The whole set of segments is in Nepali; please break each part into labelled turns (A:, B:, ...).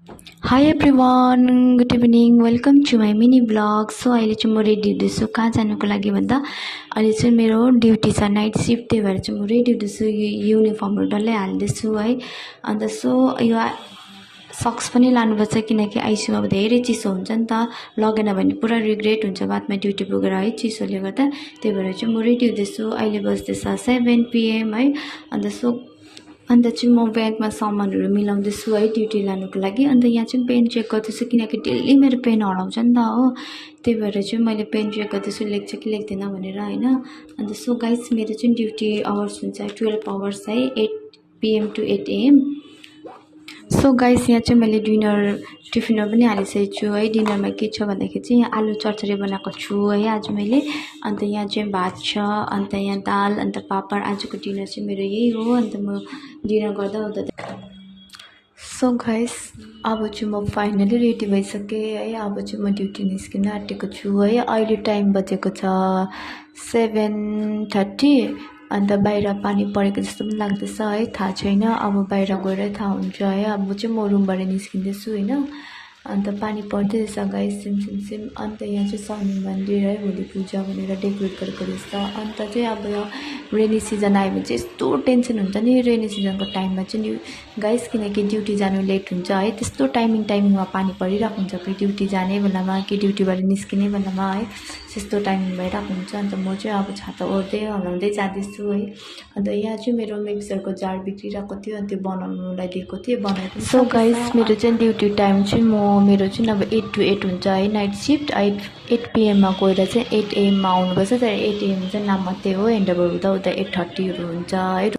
A: Hi everyone, good evening. Welcome to my mini vlog. So अहिले चाहिँ म रेडी हुँदैछु कहाँ जानुको लागि भन्दा अहिले चाहिँ मेरो ड्युटी छ नाइट सिफ्ट, त्यही भएर चाहिँ म रेडी हुँदैछु। युनिफर्महरू डल्लै हाल्दैछु है। अन्त सो यो सक्स पनि लानुपर्छ किनकि आइसियुमा अब धेरै चिसो हुन्छ नि त, लगेन भने पुरा रिग्रेट हुन्छ बादमा ड्युटी पुगेर है चिसोले गर्दा। त्यही भएर चाहिँ म रेडी हुँदैछु। अहिले बज्दैछ 7 PM है। अन्त चाहिँ म ब्यागमा सामानहरू मिलाउँदैछु है ड्युटी लानुको लागि। अन्त यहाँ चाहिँ पेन चेक गर्दैछु किनकि डेली मेरो पेन हराउँछ नि त हो, त्यही भएर चाहिँ मैले पेन चेक गर्दैछु लेख्छ कि लेख्दैन भनेर होइन। अन्त सो गाइस मेरो चाहिँ ड्युटी आवर्स हुन्छ 12 आवर्स है, 8 PM to 8 AM। So guys यहाँ चाहिँ मैले टिफिनहरू पनि हालिसकेको छु है। डिनरमा के छ भन्दाखेरि चाहिँ यहाँ आलु चरचरी बनाएको छु है आज मैले। अन्त यहाँ चाहिँ भात छ, अन्त यहाँ दाल, अन्त पापड। आजको डिनर चाहिँ मेरो यही हो। अन्त म डिनर गर्दा हुँदा सो गाइस अब चाहिँ म फाइनली रेडी भइसकेँ है। अब चाहिँ म ड्युटी निस्किन आँटेको छु है। अहिले टाइम बजेको छ 7:30। अन्त बाहिर पानी परेको जस्तो पनि लाग्दैछ है, थाहा छैन, अब बाहिर गएर थाहा हुन्छ है। अब चाहिँ म रुमबाट निस्किँदैछु होइन। अन्त पानी पर्दै रहेछ गाइस सिम। अन्त यहाँ चाहिँ शनि मन्दिर है, भोलि पूजा भनेर डेकोरेट गरेको रहेछ। अन्त चाहिँ अब यो रेनी सिजन आयो भने चाहिँ यस्तो टेन्सन हुन्छ नि रेनी सिजनको टाइममा चाहिँ गाइस, किनकि ड्युटी जानु लेट हुन्छ है। त्यस्तो टाइमिङमा पानी परिरहेको हुन्छ, कि ड्युटी जाने बेलामा कि ड्युटीबाट निस्किने बेलामा है, त्यस्तो टाइमिङ भइरहेको हुन्छ। अन्त म चाहिँ अब छाता ओर्दै हलाउँदै जाँदैछु है। अन्त यहाँ चाहिँ मेरो मिक्सरको जार बिग्रिरहेको थियो, अन्त त्यो बनाउनुलाई दिएको थिएँ, बनाएको। सो गाइस मेरो चाहिँ ड्युटी टाइम चाहिँ मेरो चाहिँ अब 8 to 8 हुन्छ है नाइट सिफ्ट। 8 PM मा गएर चाहिँ 8 AM मा आउनुपर्छ। तर 8 AM चाहिँ नाम मात्रै हो, ह्यान्डओभर हुँदा 8:30हरू हुन्छ है।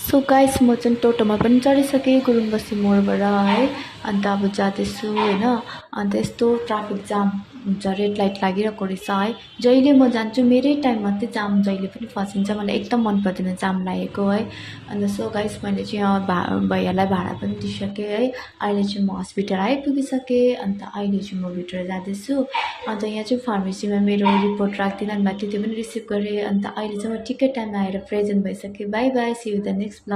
A: सो गाइस म चाहिँ टोटोमा पनि चढिसकेँ गुरुङबस्ती मोडबाट है। अन्त अब जाँदैछु होइन। अन्त यस्तो ट्राफिक जाम हुन्छ, रेड लाइट लागिरहेको रहेछ है। जहिले म जान्छु मेरै टाइममा चाहिँ जाम जहिले पनि फसिन्छ, मलाई एकदम मन पर्दैन जाम लागेको है। अन्त सो गाइस मैले चाहिँ भैयालाई भाडा पनि दिइसकेँ है। अहिले चाहिँ म हस्पिटल आइपुगिसकेँ। अन्त अहिले चाहिँ म भित्र जाँदैछु। अन्त यहाँ चाहिँ फार्मेसीमा मेरो रिपोर्ट राखिदिनु भएको थियो, त्यो पनि रिसिभ गरेँ। अन्त अहिले चाहिँ म ठिकै टाइममा आएर प्रेजेन्ट भइसकेँ। Bye bye, see you the next blog.